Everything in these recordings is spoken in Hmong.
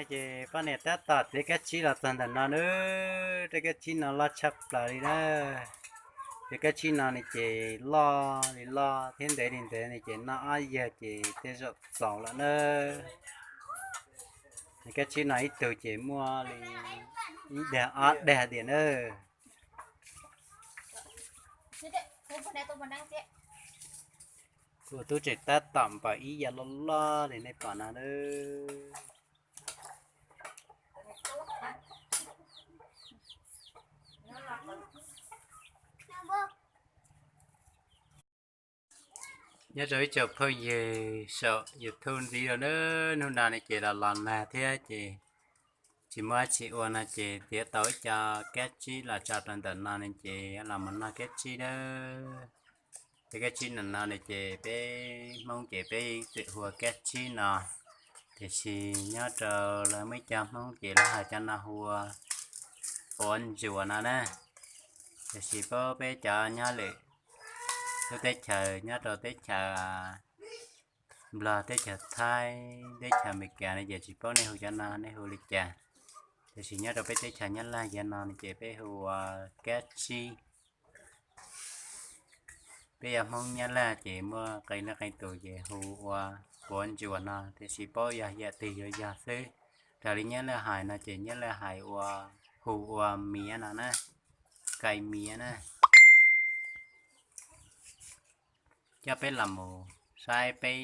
Ces poj niam tab tom txiav kab tsib los txog ntawm no nawb, tej kab tsib no loj tshaj plaws li na. Tej kab tsib no ne ces loj li loj thiab ntev li ntev ne ces noj ob yag ces tej zaum txaus lawm na. Tej kab tsib no ib tug ces muaj li ib dag ob dag tiam na. Kuv tub tseem tab tom npaws ib yam loj loj li nej pom no nawb. Nyob zoo ib tsoom phooj ywg saum YouTube ntxiv lawm na, hnub no ne ces los los nag thiab ces tsis muaj dab tsi ua no ces txiav tau ib co kab tsib los tso rau ntawm no ne ces los mus noj kab tsib nawb. Tej kab tsib no no ne ces peb Hmoob ces peb txawm hu ua kab tsib no, tiam sis nyob rau lawv muaj ib co Hmoob ces lawv hais cov no hu ua quav ntsuas no na. Tiam sis paub peb cov nyob lwm lub teb chaws nyob rau teb chaws Nplog, teb chaws Thaib, teb chaws Amelikas no ces tsis paub nej hu cov no nej hu li cas. Tiam sis nyob rau peb teb chaws Nyab Laj cov no no ces peb hu ua kab tsib. Peb yog Hmoob Nyab Laj ces muaj qee leej qee tus ces hu ua quav ntsuas no, tiam sis paub yog yam twg yuav yog xwb. Raws li Nyab Laj hais no ces Nyab Laj hais ua, hu ua miav no na, kai miav na. Coj peb los mus saib peb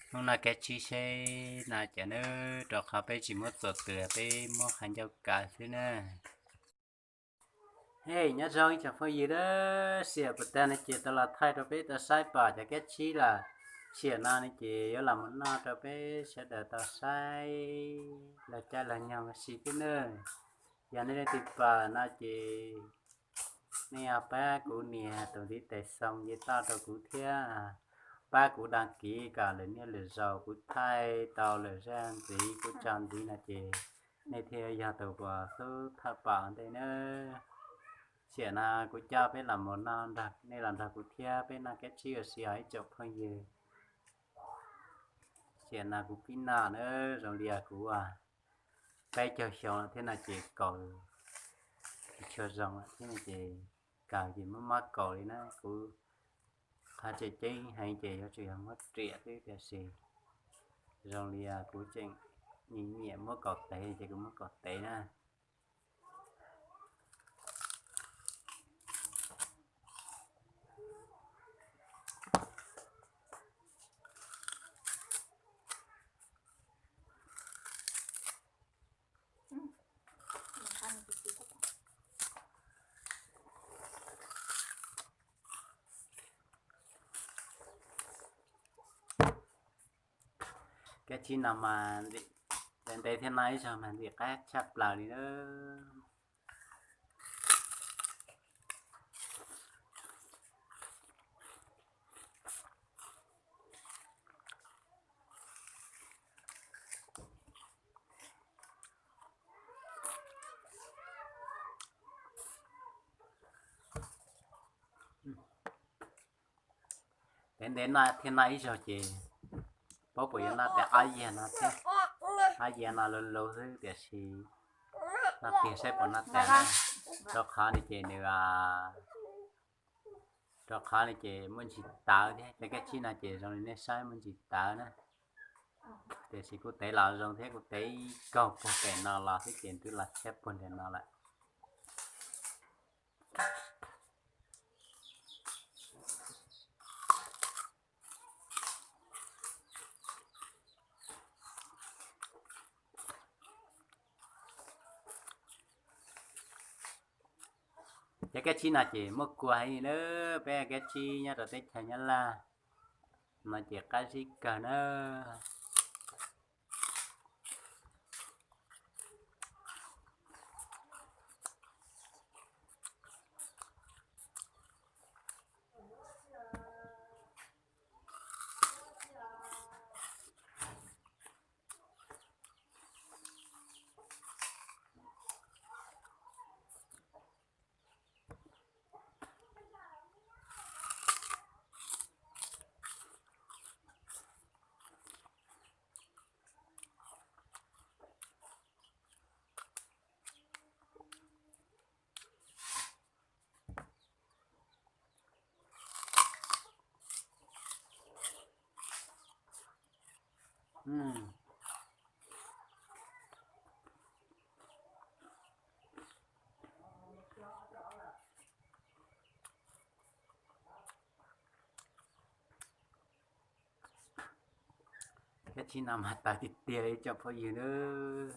hnub no kab tsib seb no cas nawb, rau qhov peb tsis muab txuas tws, peb muab qhov ncauj kaw xwb na. Hej, nyob zoo ib tsoom phooj ywg, tab sis puas tag no ces tau los thaij rau peb tau saib pom cov kab tsib lawm. Sim no ne ces yuav los mus noj rau peb sawv daws tau saib los caij los nyoog ua si thiab nawb. Yog nej leej twg pom no ces nej pab kuv nias tus ntiv tes xoo nce toj rau kuv thiab, pab kuv đăng ký kom lwm niaj lwm zaus kuv thaij tau lwm zaj ntxiv kuv tso ntxiv no ces nej thiaj yog tus uas xub thawj pom ntej nawb. Sim no kuv coj peb los mus noj, nej los nrog kuv thiab peb noj kab tsib ua si os ib tsoom phooj ywg. Sim no kuv pib noj na, zoo li kuv peb caug xyoo lawm thiab no ces kaus tsis tshua zoo lawm thiab no ces kawg ces mob mob kaus li na. Kuv qhov tseem ceeb heev ces yuav tsum yog muab riam xwb, tiam sis zoo li kuv tseem nyiam nyiam muab kaus tev ces kuv muab kaus tev na. Kab tsib no mas ntev ntev thiab no ib zaug mas ntxim qab tshaj plaws li na. Ntev ntev no thiab no ib zaug ces paub puas yuav noj tas ob yag no thiab. Ob yag no luv luv xwb tiam sis noj tiag saib puas noj tas na. Rau qhov no ces nws, rau qhov no ces muaj ntsis tawv thiab, cov kab tsib no ces zoo li nej saib muaj ntsis tawv na. Tiam sis kuv tev los zoo thiab, kuv tev kaug puag pem no los thiab ces twb los tshab puag nram no lawm. Cov kab tsib no ces muaj kua heev li na, peb kab tsib nyob rau teb chaws Nyab Laj no ces qab zib kawg na. Tsis no mas tawv tiag tiag li cov phooj ywg nawb.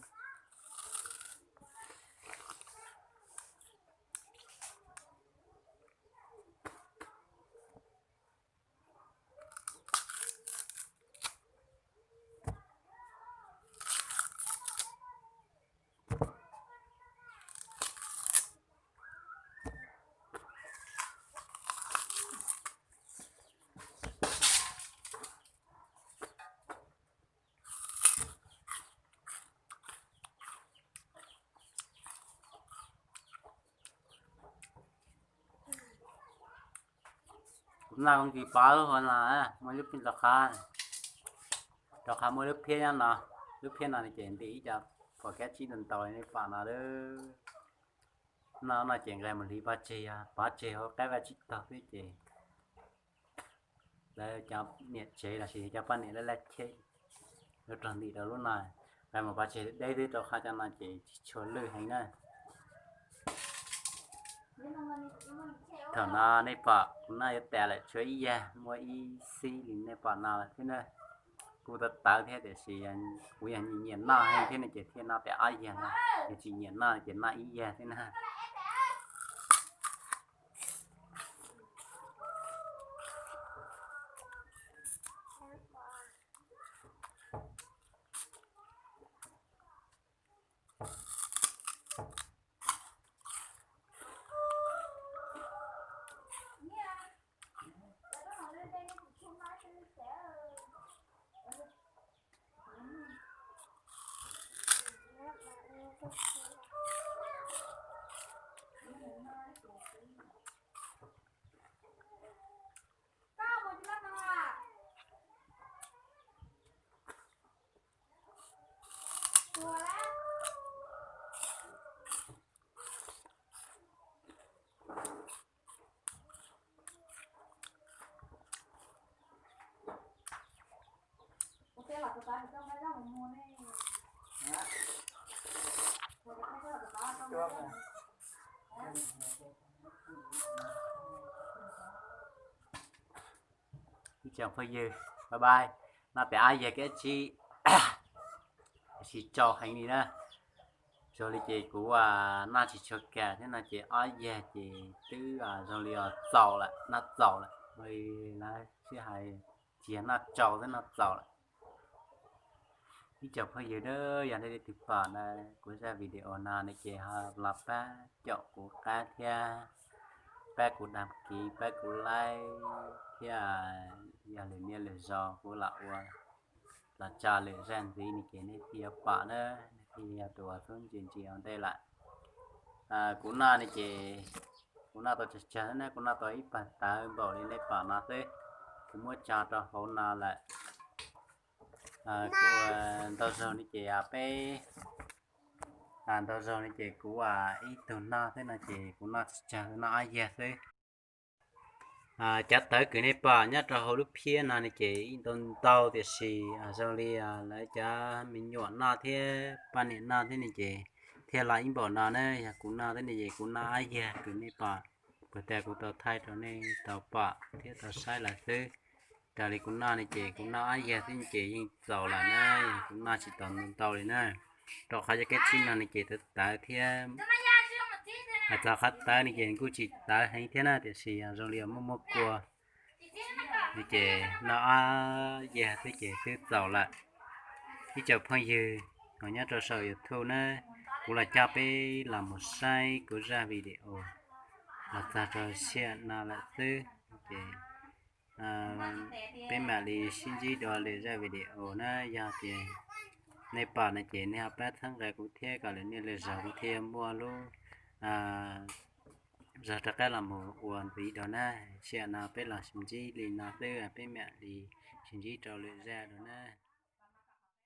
Kuv noj kis pov lub hauv no, muaj lub phiab rov qab, rov qab muaj lub phiab nyob no. Lub phiab no ces ntim ib co phom kab tsib ntau ntau li nej pom no lawm. Noj no ces nqes mus hliv pov tseg, yog pov tseg hauv qab vaj tsib taug xwb ces lawv cov niam tsev lossis cov poj niam laj laj cheb, lawv raug ntim rau lub no. Nqes mus pov tseg deb xwb, rau qhov cov no ces tsis tshua lwj heev na. Thaum no nej pom kuv noj yuav tas lawm, tshuav ib yag muaj ib xib li nej pom no lawm thiab na. Kuv tawv tawv thiab tiam sis kuv yog nyiam noj heev thiab no ces thiaj noj tas ob yag no, yog tsis nyiam noj ces noj ib yag xwb na. Ib tsoom phooj ywg, bye bye. Noj tas ob yag kab tsib, tsis tsau heev li na. Zoo li ces kuv noj tsis tshua kam thiab no ces ob yag ces twb zoo li txaus lawm, noj txaus lawm, li lawv sib hais tsis yog noj tsau xwb, noj txaus lawm. Ib tsoom phooj ywg, yog nej leej twg pom na kuv zaj video no ne ces ho los pab caum kuv qab thiab, pab kuv đăng ký, pab kuv like thiab, yog lwm niaj lwm zaus kuv los ua, los tso lwm zaj ntxiv ne ces nej thiaj yuav pom na, nej thiaj yog tus uas txhub ntsis ntsis ua ntej lawm. Kuv noj ne ces kuv noj tau tsawg tsawg na, kuv noj tau ib pawg tawv npaum li nej pom no xwb, kuv muab tso rau hauv no lawm. Kuv ntau zaug ne ces peb, ntau zaug ne ces kuv ib tug noj xwb no ces kuv noj tsawg tsawg, noj ob yag xwb. Cov tawv kws nej pom nyob rau hauv lub phiab no ne ces ib ntau ntau tiam sis zoo li lawv cov me nyuam noj thiab poj niam noj thiab ne ces thiaj los ib npaum no na. Yog kuv noj thiab ne ces kuv noj ob yag kws nej pom, kuv tas kuv tau thaij rau nej tau pom thiab tau saib lawm xwb. Raws li kuv noj ne ces kuv noj ob yag xwb ces yeej txaus lawm na, kuv noj tsis tau ntau ntau li na. Rau qhov cov kab tsib no ne ces tawv tawv thiab, hais txog qhov tawv ne ces kuj tsis tawv heev thiab na, tiam sis zoo li muaj muaj kua ne ces noj ob yag xwb ces twb txaus lawm. Ib tsoom phooj ywg uas nyob rau saum YouTube na, kuv los coj peb los mus saib kuv zaj video los txog rau siab no lawm xwb ces peb mam li sib ntsib dua lwm zaj video na. Yog tias nej pom no ces nej ho pab txhawb nqa kuv thiab kom lwm niaj lwm zaus kuv thiaj muaj lub zog rov qab los mus ua ntxiv dua na. Siab no peb los sib ntsib li no xwb, peb mam li sib ntsib rau lwm zaj dua na.